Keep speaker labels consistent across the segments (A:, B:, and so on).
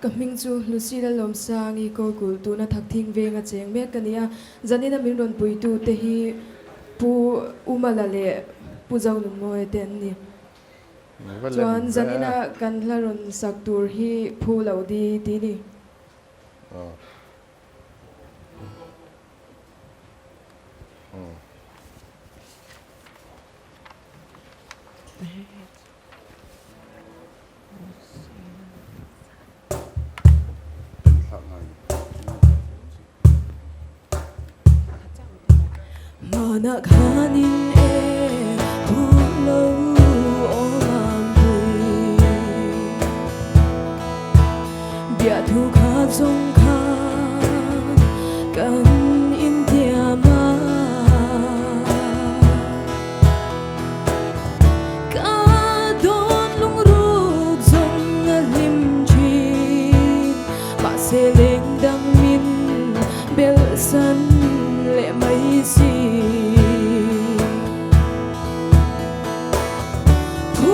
A: Ka hming chu Lucy Lalawmsangi Kawlkulh tuna Thakthing venga cheng mek ka ni a. Zanina min rawn puitu te hi Pu Umala leh Pu Zonunmawia te an ni. Chuan zanina kan hla rawn sak tur hi Phu Loh Di tih ni. Hmanah khanin e phu lo awm ang pui Biahthu kha zawng kha kan intiam a. Ka dawn lungruk zawng a hlim thin, mahse leng dang min belhsan leh mai si. Phu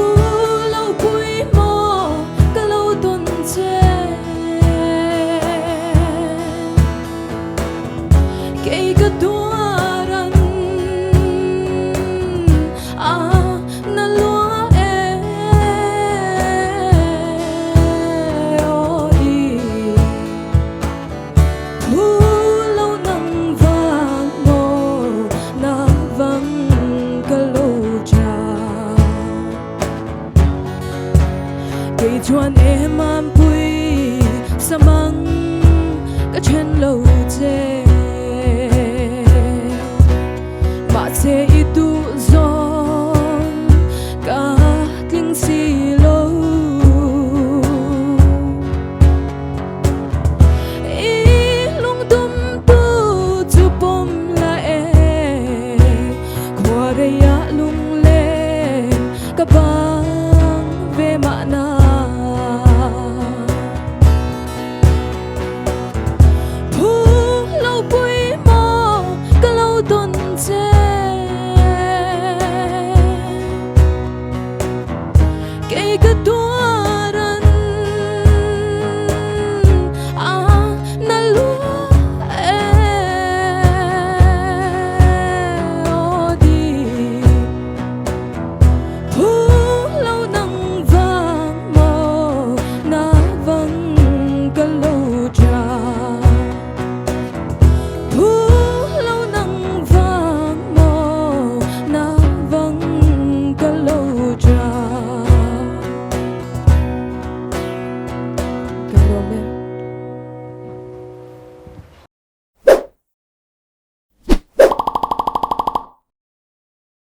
A: lo pui maw ka lo tawn che, kei ka tuar ang. A na lua e aw i Phu lo nang vang maw na vang ka lo cha Kei chuan em am pui samang ka then lo che. Mahse i duh zawng ka tling si lo. I lungtum tu chu pawm la e, khua rei ah lunglen ka ba.